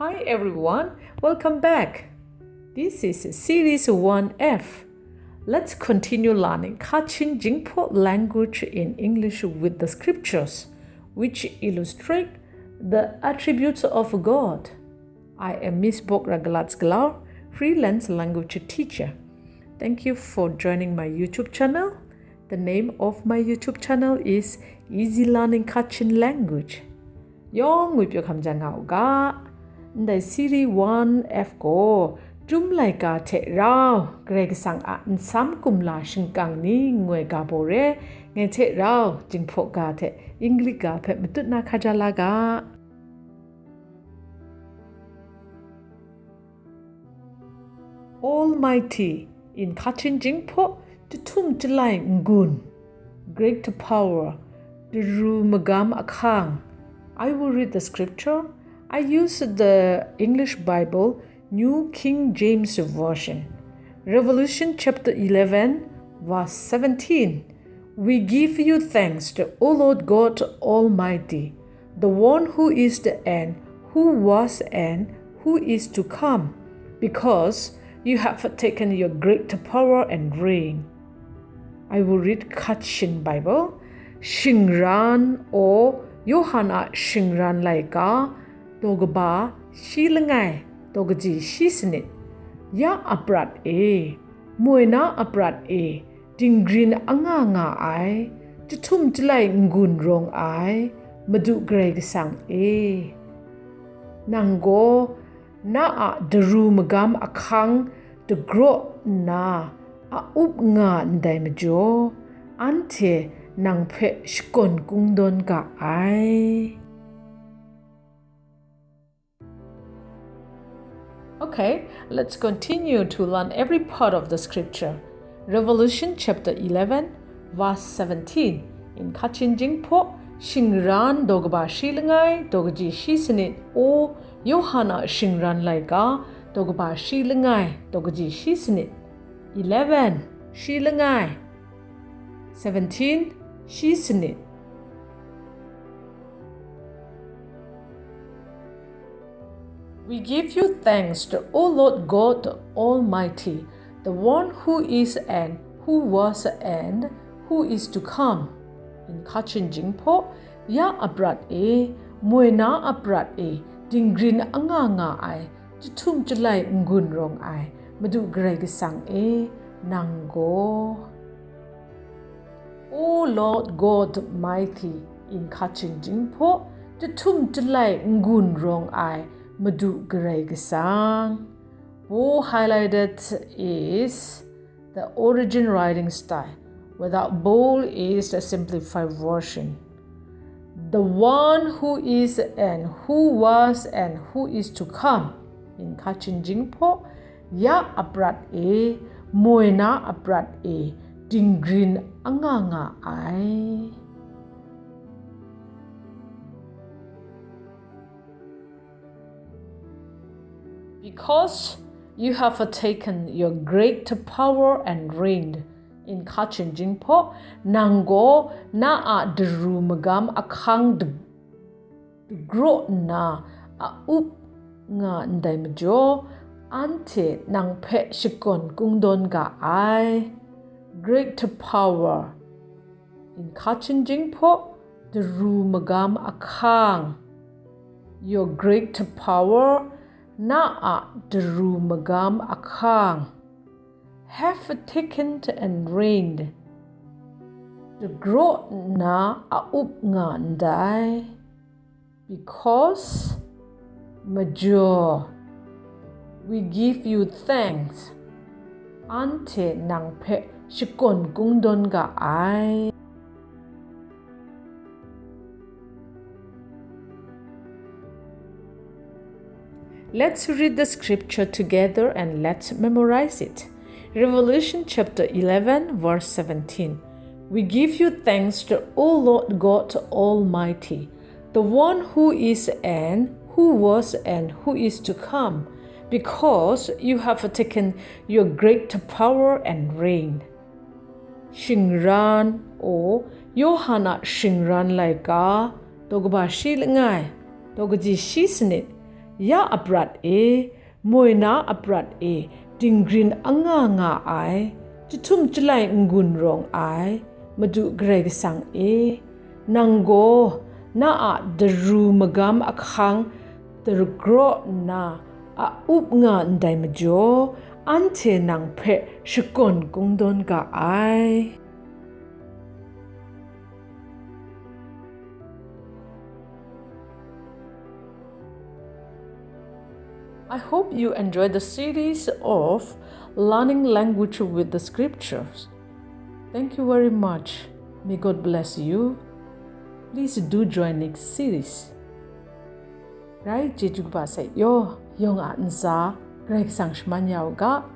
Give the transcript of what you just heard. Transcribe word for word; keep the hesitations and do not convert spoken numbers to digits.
Hi everyone, welcome back. This is Series one F. Let's continue learning Kachin Jingpo language in English with the scriptures, which illustrate the attributes of God. I am Miss Bok Ragalat Galau, freelance language teacher. Thank you for joining my YouTube channel. The name of my YouTube channel is Easy Learning Kachin Language. Yawng ngwi pyaw hkam jan nga u ga. Ndai Series one F gaw, Chyum laika hte rau Karai Kasang a nsam kumla shingkang ni ngoi ga bore, ngai hte rau Jinghpaw ga hte Inglik ga hpe matut na hkaja la ga. Almighty, in Kachin Jingpo, Jahtum Jalai N-gun, great power, Daru Magam Ahkang. I will read the scripture. I use the English Bible, New King James Version. Revelation chapter eleven, verse seventeen. We give you thanks, O Lord God Almighty, the one who is and who was and who is to come, because you have taken your great power and reign. I will read Kachin Bible. Shingran, o Yawhan a shingran laika, daw kaba shi langai, daw kaji shi sanit. Ya a prat e, moi na a prat e, dinggrin anga nga ai, Jahtum Jalai N-gun rawng ai, Madu Karai Kasang e. Nang gaw na a Daru Magam Ahkang dagraw nna a up nga ndai majaw, anhte nang hpe shakawn kungdawn ga ai. Okay, let's continue to learn every part of the scripture. Revelation chapter eleven, verse seventeen. In Kachin Jingpo, shingran daw kaba shi langai, daw kaji shi sanit, o Yawhan a shingran laika, daw kaba shi langai, daw kaji shi sanit. Eleven, shi langai. Seventeen, shi sanit. We give you thanks, O Lord God Almighty, the one who is and who was and who is to come. In Kachin Jingpo, ya a prat e, moi na a prat e, dinggrin anga nga ai, Jahtum Jalai N-gun rawng ai, Madu Karai Kasang e, nang gaw. O Lord God Almighty, in Kachin Jingpo, Jahtum Jalai N-gun rawng ai, Madu Karai Kasang. Bold highlighted is the original writing style, without bold is the simplified version. The one who is and who was and who is to come. In Kachin Jingpo, ya a prat e, moi na a prat e, dinggrin anga nga ai. Because you have taken your great power and reigned. In Kachin Jingpo, nang gaw na a Daru Magam Ahkang dagraw nna a up nga ndai majaw, anhte nang hpe shakawn kungdawn ga ai. Great power. In Kachin Jingpo, Daru Magam Ahkang. Your great power, na a Daru Magam Ahkang, have taken and reigned. Dagraw nna a up nga ndai. Because, majaw, we give you thanks. Anhte nang hpe shakawn kungdawn ga ai. Let's read the scripture together and let's memorize it. Revelation chapter eleven, verse seventeen. We give you thanks, O Lord God Almighty, the one who is and who was and who is to come, because you have taken your great power and reign. Shingran, o Yawhan a shingran laika, daw kaba shi langai, daw kaji shi sanit, Ya a prat e, moi na a prat e, dinggrin anga nga ai, jahtum jalai n-gun rawng ai, Madu Karai Kasang e, nang gaw na a daru magam ahkang dagraw nna a up nga ndai majaw, anhte nang hpe shakawn kungdawn ga ai. I hope you enjoy the series of learning language with the scriptures. Thank you very much. May God bless you. Please do join next series. Rai, chyeju kaba sai yaw, yawng a ntsa, Karai Kasang shaman ya u ga.